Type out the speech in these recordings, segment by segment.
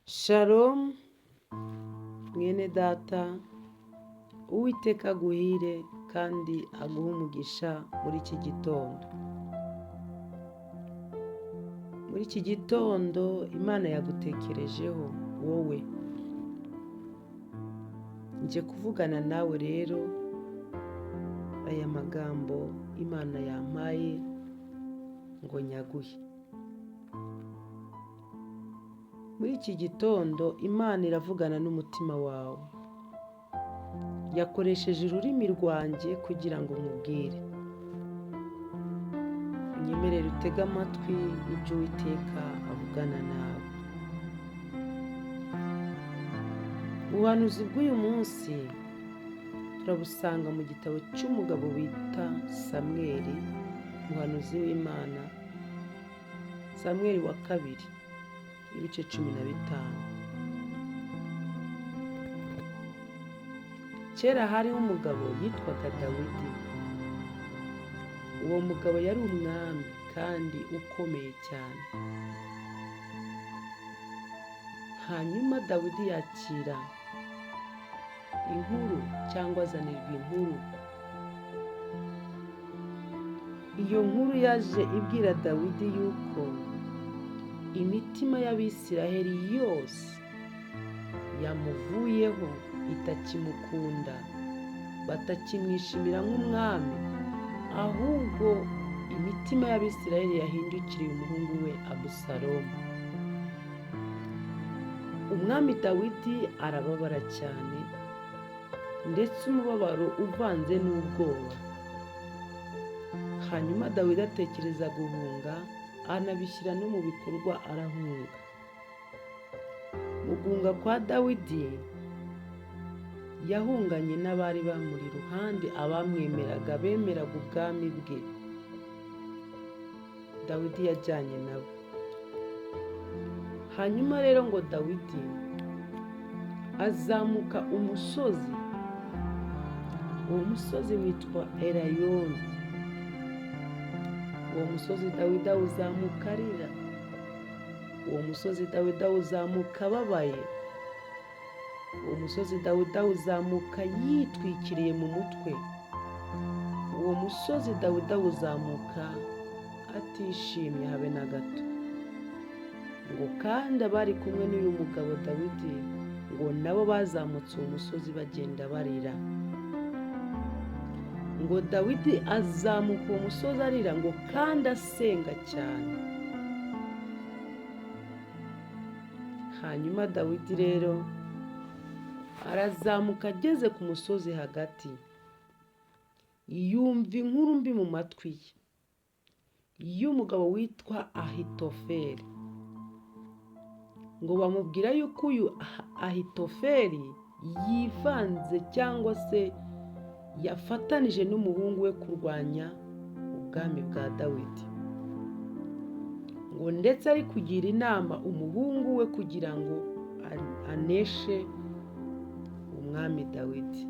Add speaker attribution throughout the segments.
Speaker 1: Shalom mwene data, Uwiteka aguhire kandi aguhe umugisha muri iki gitondo. Muri iki gitondo Imana yagutekerejeho wowe. Nje kuvugana nawe rero aya magambo Imana yampaye ngo nyaguhe. Muri iki gitondo Imana iravugana n'umutima wawe. Yakoresheje ururimi rwanjye kugira ngo nkubwire. Unyemerere utege amatwi ibyo Uwiteka avugana nawe. Ubuhanuzi bw'uyu munsi turabusanga mu gitabo cy'umugabo bita Samweli, umuhanuzi w'Imana, Samweli wa kabiri, ibice 15. Kera hariho umugabo yitwaga Dawidi. Uwo mugabo yari umwami kandi ukomeye cyane. Hanyuma Dawidi yakira inkuru cyangwa azanirwa inkuru. Iyo nkuru yaje ibwira Dawidi yuko imitima y'Abisiraheli yose yamuvuyeho itakimukunda, batakimwishimira nk'umwami, ahubwo imitima y'Abisiraheli yahindukiriye umuhungu we Abusalomu. Umwami Dawidi arababara cyane, ndetse umubabaro uvanze n'ubwoba. Hanyuma Dawidi atekereza guhunga, anabishyira no mu bikorwa arahunga. Mu guhunga kwa Dawidi, yahunganye n'abari bamuri iruhande, abamwemeraga, bemeraga ubwami bwe. Dawidi yajyanye nabo. Hanyuma rero ngo Dawidi azamuka umusozi, uwo musozi witwa Erayoni. Uwo musozi Dawidi awuzamuka arira, uwo musozi Dawidi awuzamuka ababaye, uwo musozi Dawidi awuzamuka yitwikiriye mu mutwe, uwo musozi Dawidi awuzamuka atishimye habe na gato. Ngo kandi abari kumwe n'uyu mugabo Dawidi ngo nabo bazamutse uwo musozi bagenda barira. Ngo Dawidi azamuka uwo musozi arira ngo kandi asenga cyane. Hanyuma Dawidi rero arazamuka ageze ku musozi hagati, yumva inkuru mbi mu matwi ye y'umugabo witwa Ahitofeli. Ngo bamubwira yuko uyu Ahitofeli yivanze cyangwa se yafatanije n'umuhungu we kurwanya ubwami bwa Dawidi. Ngo ndetse ari kugira inama umuhungu we kugira ngo aneshe umwami Dawidi.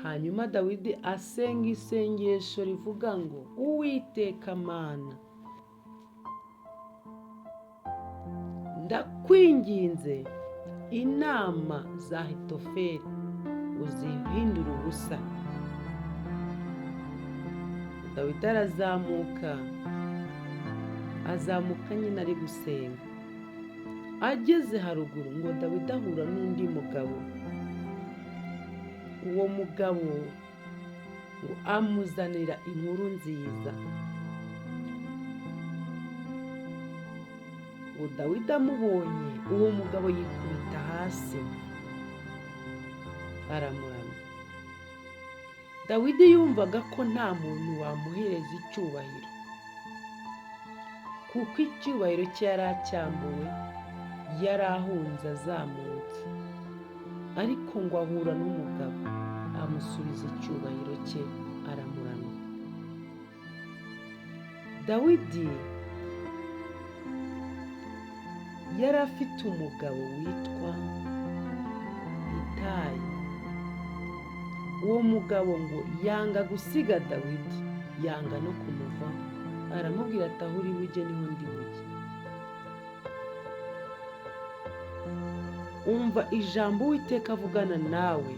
Speaker 1: Hanyuma Dawidi asenga isengesho rivuga ngo Uwiteka Mana, ndakwinginze inama za Ahitofeli uzihindure ubusa. Dawidi arazamuka, azamuka nyine ari gusenga. Ageze haruguru ngo Dawidi ahura n'undi mugabo. Uwo mugabo ngo amuzanira inkuru nziza. Ngo Dawidi amubonye, uwo mugabo yikubita hasi aramuramya. Dawidi yumvaga ko nta muntu wamuhereza icyubahiro, kuko icyubahiro cye yari acyambuwe, yari ahunze azamutse. Ariko ngo ahura n'umugabo amusubiza icyubahiro cye aramuramya. Dawidi yari afite umugabo witwa Itayi. Uwo mugabo ngo yanga gusiga Dawidi, yanga no kumuvaho. Aramubwira ati aho uri bujye niho ndi bujye. Umva ijambo Uwiteka avugana nawe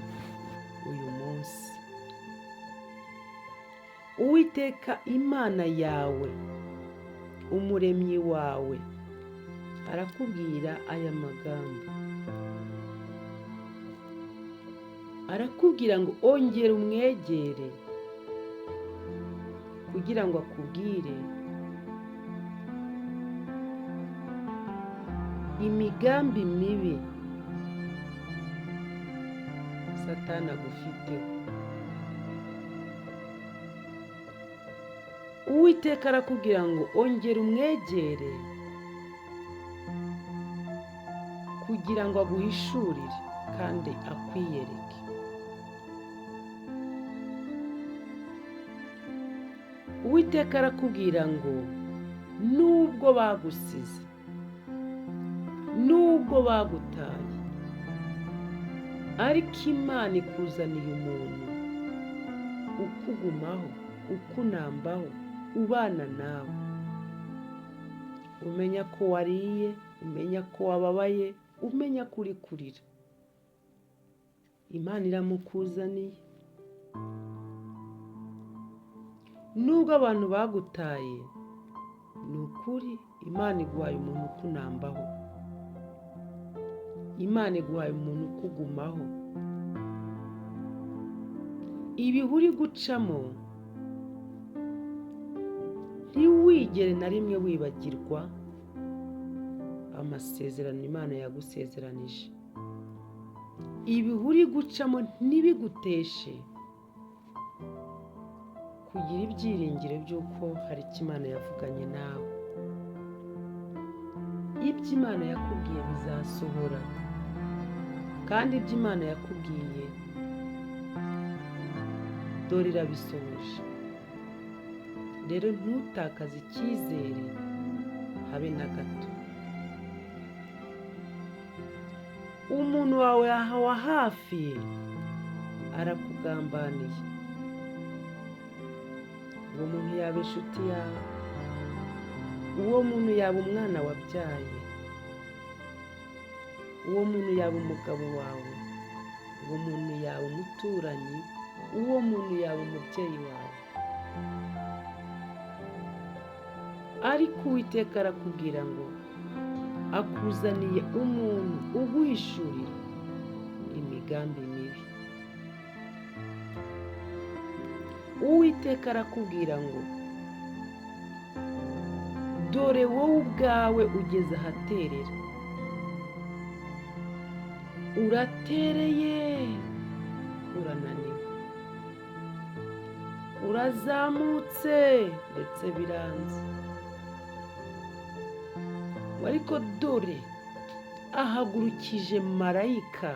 Speaker 1: uyu munsi. Uwiteka Imana yawe, umuremyi wawe, arakubwira aya magambo. Arakubwira ngo ongera umwegere kugira ngo akubwire imigambi mibi Satani agufiteho. Uwiteka arakubwira ngo ongera umwegere kugira ngo aguhishurire kandi akwiyereke. Uwiteka arakubwira ngo nubwo bagusize, nubwo bagutaye, ariko Imana ikuzaniye umuntu ukugumaho, ukunambaho, ubana nawe, umenya ko wariye, umenya ko wababaye, umenya ko uri kurira. Imana iramukuzaniye. Nubwo abantu bagutaye, ni ukuri Imana iguhaye umuntu ukunambaho, Imana iguhaye umuntu ukugumaho. Ibihe uri gucamo ntiwigere na rimwe wibagirwa amasezerano Imana yagusezeranije. Ibihe uri gucamo ntibiguteshe kugira ibyiringiro by'uko hari icyo Imana yavuganye nawe. Ibyo Imana yakubwiye bizasohora, kandi ibyo Imana yakubwiye dore irabisohoje. Rero ntutakaze icyizere habe na gato. Umuntu wawe wa hafi arakugambaniye. Uwo muntu yaba inshuti yawe, uwo muntu yaba umwana wabyaye, uwo muntu yaba umugabo wawe, uwo muntu yaba umuturanyi, uwo muntu yaba umubyeyi wawe. Ariko Uwiteka arakubwira ngo akuzaniye umuntu uguhishurira imigambi mibi. Uwiteka arakubwira ngo dore wowe ubwawe ugeze ahaterera, uratereye, urananiwe, urazamutse ndetse biranze, ariko dore ahagurukije marayika.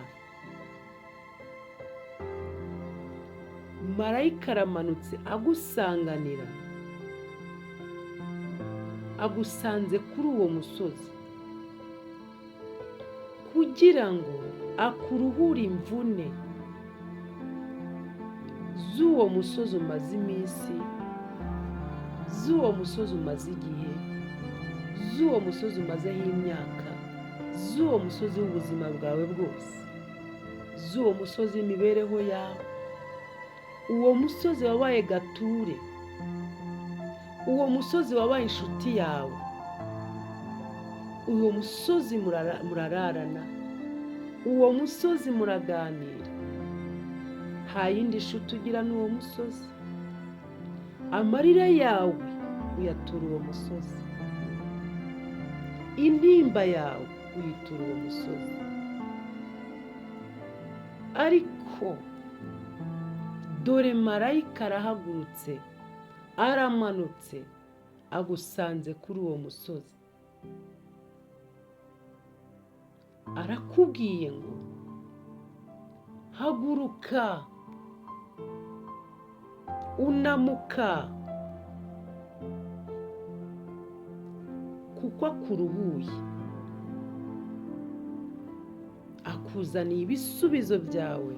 Speaker 1: Marayika aramanutse agusanganira, agusanze kuri uwo musozi kugira ngo akuruhure imvune z'uwo musozi umaze iminsi, z'uwo musozi umaze igihe, z'uwo musozi umazeho imyaka, z'uwo musozi w'ubuzima bwawe bwose, z'uwo musozi w'imibereho yawe, uwo musozi wabaye gature, uwo musozi wabaye inshuti yawe, uwo musozi murararana, uwo musozi muraganira, nta yindi nshuti ugira n'uwo musozi. Amarira yawe uyatura uwo musozi, intimba yawe uyitura uwo musozi. Ariko dore marayika arahagurutse, aramanutse, agusanze kuri uwo musozi, arakubwiye ngo haguruka, unamuka, kuko akuruhuye, akuzaniye ibisubizo byawe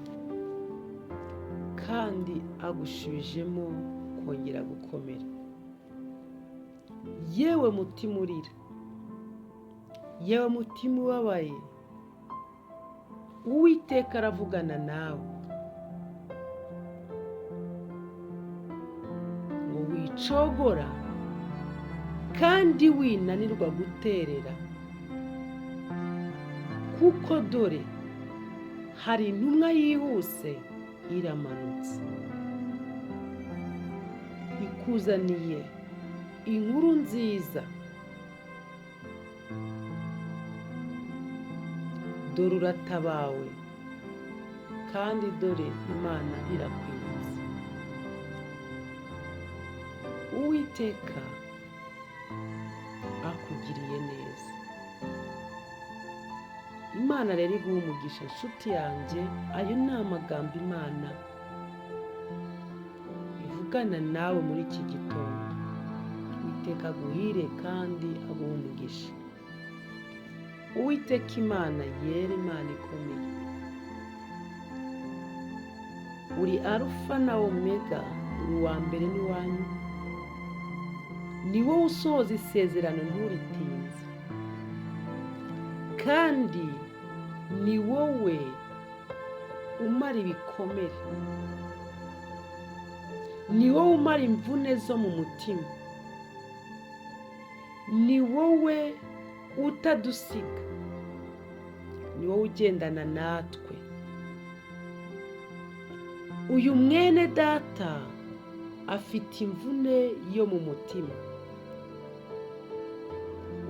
Speaker 1: kandi agushubijemo kongera gukomera. Yewe mutima urira, yewe mutima ubabaye, Uwiteka aravugana nawe ngo wicogora kandi winanirwa guterera, kuko dore hari intumwa yihuse iramanutse ikuzaniye inkuru nziza. Dore uratabawe kandi dore Imana irakwibutse. Uwiteka akugiriye neza. Imana rero iguha umugisha nshuti yanjye. Ayo ni amagambo Imana ivugana nawe muri iki gitondo. Uwiteka aguhire kandi aguhe umugisha. Uwiteka Imana yera, Imana ikomeye, uri Arufa na Omega, uri uwa mbere n'uwanyuma, ni wowe usohoza isezerano nturitinze, kandi ni wowe umara ibikomere, ni wowe umara imvune zo mu mutima, ni wowe utadusiga, ni wowe ugendana natwe. Uyu mwene data afite imvune yo mu mutima.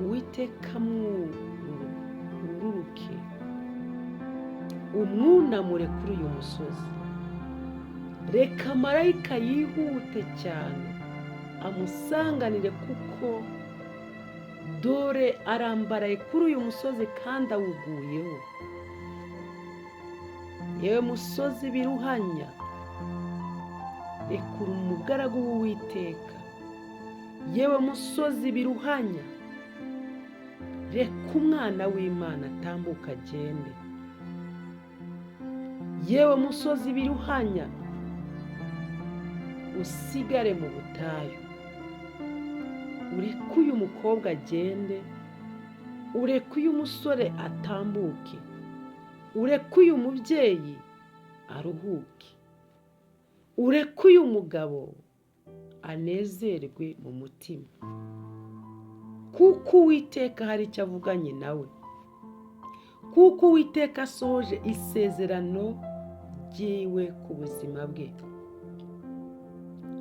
Speaker 1: Uwiteka mwururuke umwunamure kuri uyu musozi. Reka marayika yihute cyane amusanganire, kuko dore arambaraye kuri uyu musozi kandi awuguyeho. Yewe musozi biruhanya, rekura umugaragu w'Uwiteka. Yewe musozi biruhanya, reka umwana w'Imana atambuka agende. Yewe musozi biruhanya, usigare mu butayu, ureke uyu mukobwa agende, ureke uyu musore atambuke, ureke uyu mubyeyi aruhuke, ureke uyu mugabo anezerwe mu mutima, kuko Uwiteka hari icyo avuganye nawe, kuko Uwiteka asohoje isezerano ryiwe ku buzima bwe.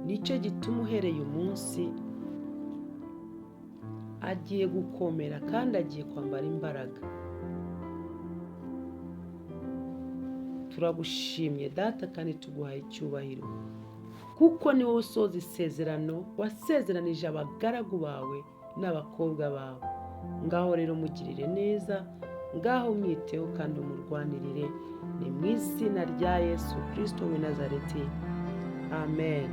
Speaker 1: Nicyo gituma uhereye umunsi agiye gukomera kandi agiye kwambara imbaraga. Turagushimye Data kandi tuguhaye icyubahiro, kuko ni wowe usoza isezerano wasezeranije abagaragu bawe n'abakobwa bawe. Ngaho rero mugirire neza, ngaho mwiteho kandi umurwanirire. Ni mu izina rya Yesu Kristo w'i Nazareti, amen.